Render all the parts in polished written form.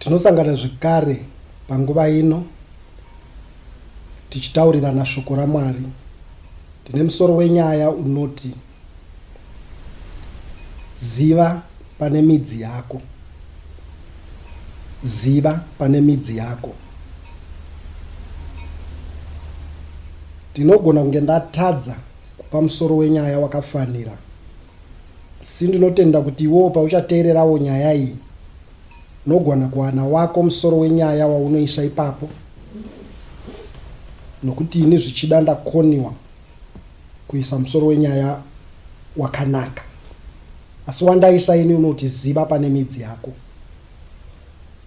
Tinosangana zvekare panguva ino tichitaurirana shoko raMwari. Ndine musoro wenyaya unoti Ziva pane midzi yako. Ziva pane midzi yako. Ndinogona kunge ndatadza kupa musoro wenyaya wakafanira. Asi ndinotenda kuti iwewo pauchateererawo nyaya iyi unogona kuwana wako musoro wenyaya waunoisa ipapo nokuti ini zvichida ndakoniwa kuisa musoro wenyaya wakanaka. Asi wandaisa ini unoti ziva pane midzi yako.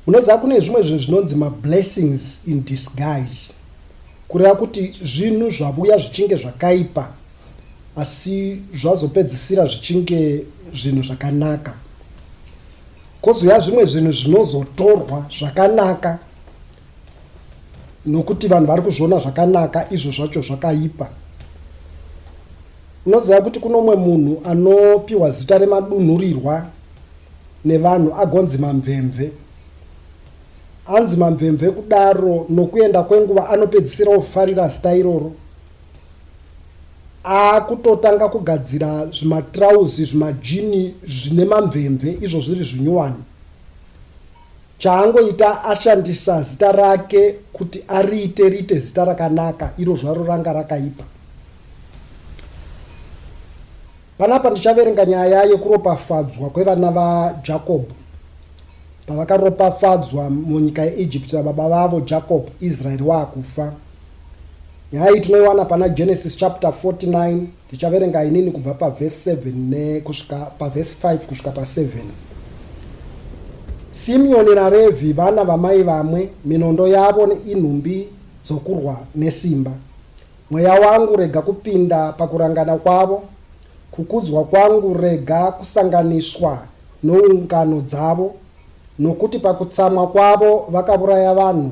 Munoziva kune zvimwe zvinhu zvinonzi mablessings in disguise, kureva kuti zvinhu zvavuya zvichinge zvakaipa asi zvazopedzisira zvichinge zvinhu zvakanaka. Kozouya zvimwe zvinhu zvinozotorwa zvakanaka nokuti vanhu vari kuzviona zvakanaka izvo zvacho zvakaipa. Unoziva kuti kuno umwe munhu anopiwa zita remadunhurirwa nevanhu agonzi mamvemve. Anzi mamvemve kudaro nokuenda kwenguva anopedzisira ofarira zita iroro. Akutotanga kugadzira zvimatirauzi, zvimajini zvine mamvemve izvo zviri zvinyuwani. Chaangoita ashandisa zita rake kuti ariite riite zita rakanaka iro zvaro ranga rakaipa. Panapa ndichaverenga nyaya yekuropafadzwa kwevana vaJakob pavakaropafadzwa munyika yeEgypt nababa vavo Jacob, Israeri waakufa. Nyaya iyi tinoiwana pana Genesis chapter 49 Tichaverenga inini kubva pavhesi 7 nekusvika pavhesi 5 kusvika pa7. Simeoni naRevhi vana vamai vamwe, minondo yavo inhumbi dzokurwa nesimba. Mweya wangu rega kupinda pakurangana kwavo, kukudzwa kwangu rega kusanganiswa noungano dzavo, nokuti pakutsamwa kwavo vakavuraya vanhu,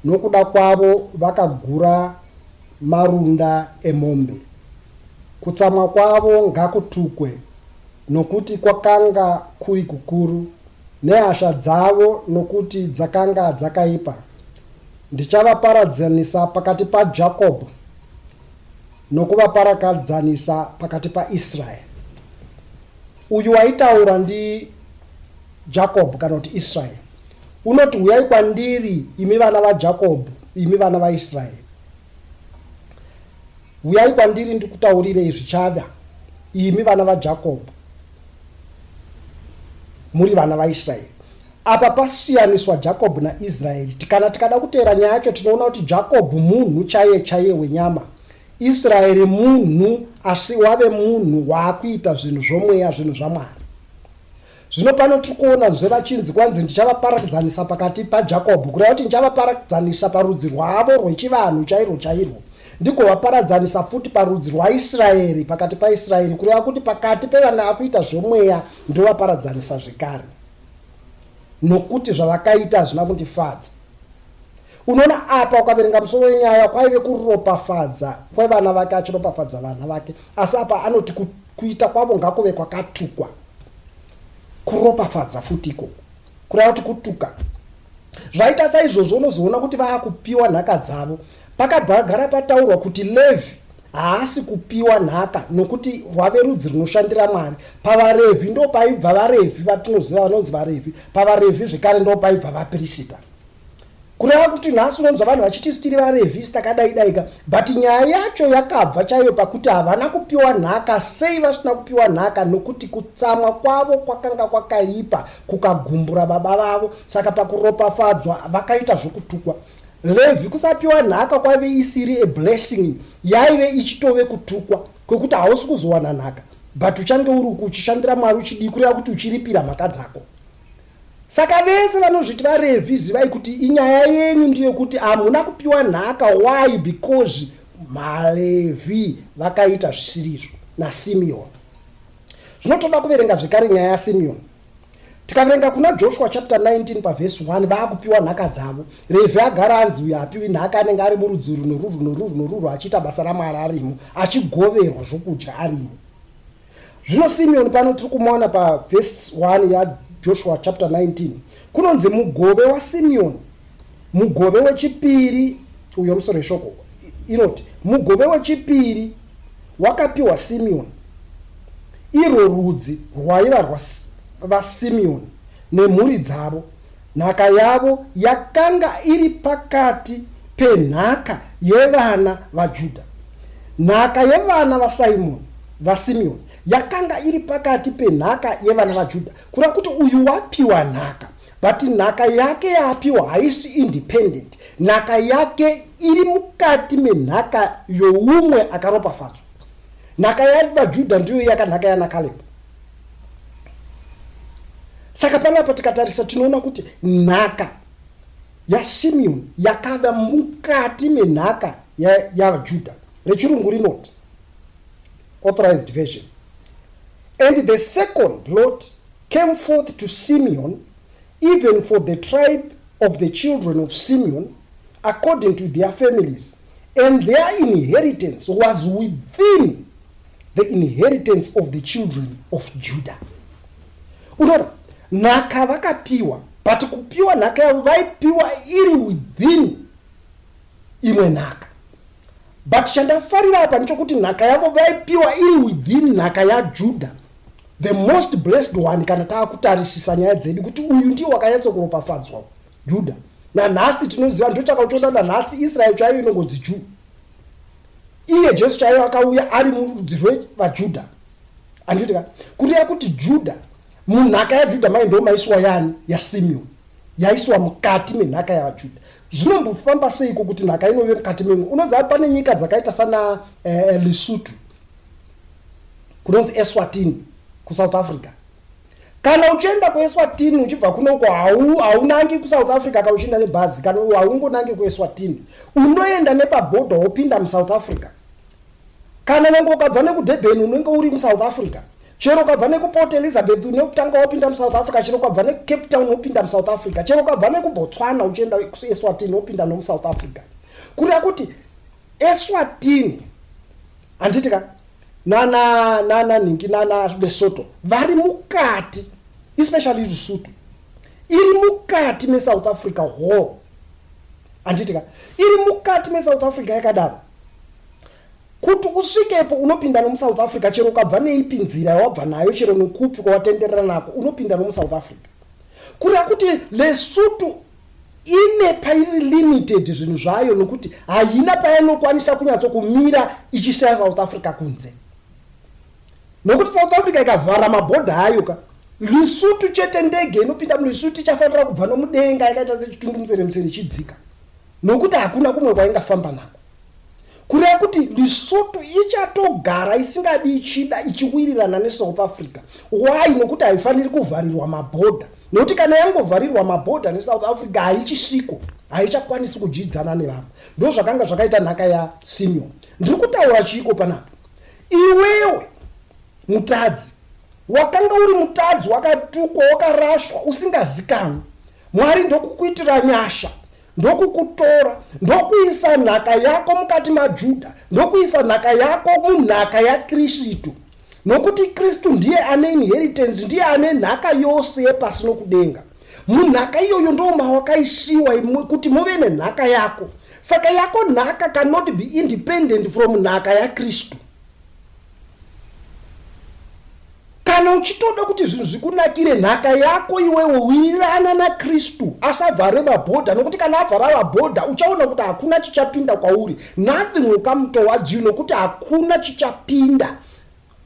Nokuda kwavo vakagura marunda emombe. Kutsamwa kwavo ngakutukwe, nokuti kwakanga kuri kukuru, nehasha dzavo, nokuti dzakanga dzakaipa. Ndichavaparadzanisa pakati paJakobho, nokuvaparadzanisa pakati paIsraeri. Uyu waitaura ndiJakobho kana kuti Israeri. Unoti, Huyai kwandiri, imi vana vaJakobho, imi vana vaIsraeri. Huyai kwandiri ndikutaurirei zvichava, imi vana vaJakobho, muri vana vaIsraeri. Apa pasiyaniswa Jakobho naIsraeri. Kana tikada kuteera nyaya yacho tinoona kuti Jakobho munhu chaiye chaiye wenyama. Israeri munhu asi wave munhu waakuita zvinhu zvomweya, zvinhu zvaMwari. Zvino pano tiri kuona zve vachinzi kwanzi ndichavaparadzanisa pakati paJakobho, kureva kuti ndichavaparadzanisa parudzi rwavo rwechivanhu chairwo chairwo, ndigovaparadzanisa futi parudzi rwaIsraeri, pakati paIsraeri, kureva kuti pakati pevana akuita zvomweya ndovaparadzanisa zvekare, nokuti zvavakaita hazvina kundifadza. Unoona apa ukaverenga musoro wenyaya kwaive kuropafadza kwevana vake achiropafadza vana vake, asi apa anoti kuita kwavo ngakuve kwakatukwa. Kuropafadza futi ikoko kureva kuti kutuka. Zvaita saizvozvo unozoona kuti vaakupiwa nhaka dzavo. Pakagara pataurwa kuti Levhi haasi kupiwa nhaka nokuti rwave rudzi runoshandira Mwari. PavaRevhi ndopaibva vaRevhi vatinoziva vanonzi vaRevhi. PavaRevhi zvekare ndopaibva vapirisita. Kureva kuti nhasi unonzwa vanhu vachiti isu tiri vaRevhi isu takadai daika but nyaya yacho yakabva chaiyo pakuti havana kupiwa nhaka. Sei vasina kupiwa nhaka? Nokuti kutsamwa kwavo kwakanga kwakaipa kukagumbura baba vavo saka pakuropafadzwa vakaita zvokutukwa. Levhi kusapiwa nhaka kwaive isiri a blessing yaive ichitove kutukwa kwekuti hausi kuzowana nhaka but uchange uri uku uchishandira Mwari uchidii kureva kuti uchiripira mhaka dzako. Saka vese vanozviti vaRevhi zivai kuti inyaya yenyu ndeyekuti hamuna kupiwa nhaka why because maLevhi vakaita zvisirizvo naSimeon. Zvino toda kuverenga zvekare nyaya yaSimeon. Tikaverenga kuna Joshua chapter 19 pavhesi 1 vakupiwa nhaka dzavo. Revhi agara anzi uyo hapiwi nhaka anenge ari murudzi urwu norurwu norurwu norurwu achiita basa raMwari arimo achigoverwa zvokudya arimo. Zvino Simeoni pano tiri kumuwana pavhesi 1 Joshua chapter 19 kunonzi mugove waSimeoni, mugove wechipiri uyo musoro weshoko inoti mugove wechipiri wakapiwa Simeoni, irwo rudzi rwaiva rwavaSimeoni nemhuri dzavo. Nhaka yavo yakanga iri pakati penhaka yevana vaJudha. Nhaka yevana vaSimoni, vaSimeoni yakanga iri pakati penhaka yevana vaJudha. Kureva kuti uyu wapiwa nhaka, but nhaka yake yaapiwa haisi independent. Nhaka yake iri mukati menhaka youmwe akaropafadzwa. Nhaka yavaJudha ndiyo yaka nhaka yana Caleb. Saka panapa tikatarisa tinoona kuti nhaka yaSimeoni yakava mukati menhaka yaJudha. Rechirungu rinoti, Authorized Version, And the second lot came forth to Simeon, even for the tribe of the children of Simeon, according to their families, and their inheritance was within the inheritance of the children of Judah. Unoona, nhaka vakapiwa, but kupiwa nhaka yavo vaipiwa iri within imwe nhaka. But chandafarira apa ndechokuti nhaka yavo vaipiwa iri within nhaka yaJudah, the most blessed one, kana taakutarisisa nyaya dzedu kuti uyu ndiye wakanyatsokuropafadzwa Judah. Nanhasi tinoziva ndochaka uchiona nanhasi Israel chaiyo inongonzi Jew. Iye Jesu chaiyo akauya ari murudzi rwevaJudha. Handiti ka? Kureva kuti Judha, munhaka yaJudha mai ndo maiswa yani? YaSimeoni. Yaiswa mukati menhaka yavaJudha. Zvinombofamba seiko kuti nhaka inove mukati memwe? Unoziva pane nyika dzakaita sana eh, Lesotho, kunonzi Eswatini kuSouth Africa. Kana uchienda kuEswatini uchibva kunoko haunangi kuSouth Africa kana uchienda nebhazi kana haungonangi kuEswatini. Unoenda nepabhodha wopinda muSouth Africa. Kana nyangwe ukabva nekuDurban unenge uri muSouth Africa. Chero ukabva nekuPort Elizabeth unotanga wapinda muSouth Africa, chero ukabva nekuCape Town wopinda muSouth Africa, chero ukabva nekuBotswana uchienda kuEswatini wopinda nomuSouth Africa. Kureva kuti Eswatini handiti ka nana nana nhingi nana Lesotho vari mukati especially Lesotho iri mukati meSouth Africa whole handiti ka iri mukati meSouth Africa yakadaro kuti usvikepo unopinda nomuSouth Africa chero ukabva neipi nzira yawabva nayo chero nokupi kwawatenderera nako unopinda nomuSouth Africa kureva kuti Lesotho ine pairi limited zvinhu zvayo nokuti haina painokwanisa kunyatsokumira ichisiya South Africa kunze nokuti South Africa ikavhara mabhodha ayo ka Lesotho chete ndege inopinda muLesotho ichafanira kubva nomudenga yakaita sechitundu-museremusere ichidzika nokuti hakuna kumwe kwaingafamba nako. Kureva kuti Lesotho ichatogara isingadi ichida ichiwirirana neSouth Africa. Why? Nokuti haifaniri kuvharirwa mabhodha. Nokuti kana yangovharirwa mabhodha neSouth Africa haichisiko, haichakwanisi kudyidzana nevamwe. Ndozvakanga zvakaita nhaka yaSimeon. Ndiri kutaura chiiko panapa? Iwewe mutadzi, wakanga uri mutadzi, wakatukwa, wakarashwa, usingazikanwi. Mwari ndokukuitira nyasha ndokukutora ndokuisa nhaka yako mukati maJudha, ndokuisa nhaka yako munhaka yaKristu. Nokuti Kristu ndiye ane inheritance, ndiye ane nhaka yose yepasi nokudenga. Munhaka iyoyo ndo mawakaisiwa kuti muve nenhaka yako. Saka yako nhaka cannot be independent from nhaka yaKristu. Kana uchitoda kuti zvinhu zvikunakire, nhaka yako iwewe, wirirana naKristu asavhare mabhodha, nokuti kana avhara mabhodha uchaona kuti hakuna chichapinda kwauri. Nothing will come towards you nokuti hakuna chichapinda.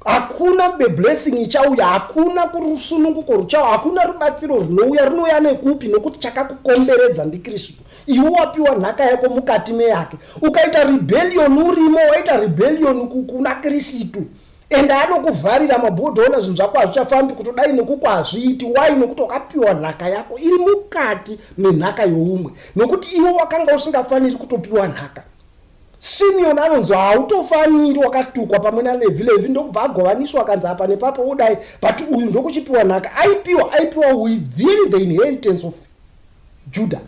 Hakuna blessing ichauya, hakuna rusununguko ruchauya, hakuna rubatsiro runouya. Runouya nekupi? Nokuti chakakukomberedza ndiKristu. Iwe wapiwa nhaka yako mukati meyake. Ukaita rebellion urimo, waita rebellion kuna Kristu. Ende anokuvharira mabhodhi ona zvinhu zvako hazvichafambi kutodai nekuko hazviiti. Why? Nokuti wakapiwa nhaka yako iri mukati menhaka youmwe. Nokuti iwe wakanga usingafaniri kutopiwa nhaka. Simeon anonzi hautofaniri wakatukwa pamwe naLevhi. Levhi ndokubva agovaniswa akanzi apa nepapo wodai but uyu ndokuchipiwa nhaka. Aipiwa aipiwa within the inheritance of Judah.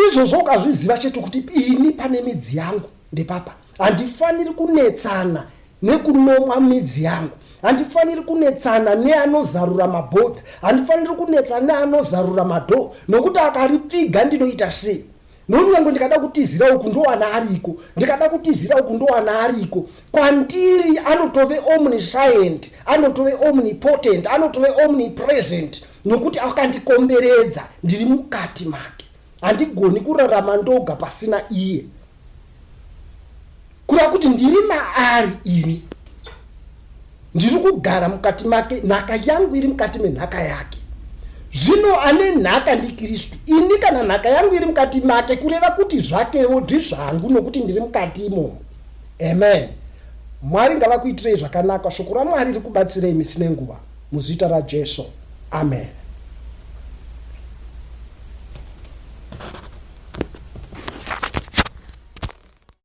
Izvozvo ukazviziva chete kuti ini pane midzi yangu ndepapa. Handifaniri kunetsana nekunomwa midzi yangu. Handifaniri kunetsana neanozarura mabhodha. Handifaniri kunetsana neanozarura madhoo nokuti akaripfiga ndinoita sei? Nokuti nyange ndikada kutizira uku ndowana ariko, ndikada kutizira uku ndowana ariko. Kwandiri anotove omniscient, anotove omnipotent, anotove omnipresent nokuti akandikomberedza, ndiri mukati make. Handigoni kurarama ndoga pasina iye. Kureva kuti ndiri maari ini. Ndiri kugara mukati make, nhaka yangu iri mukati menhaka yake. Zvino ane nhaka ndiKristu. Ini kana nhaka yangu iri mukati make, kureva kuti zvakewo ndizvangu nokuti ndiri mukati imomo. Amen. Mwari ngavakuitirei zvakanaka. Shoko raMwari rikubatsirei misi nenguva. Muzita raJesu. Amen.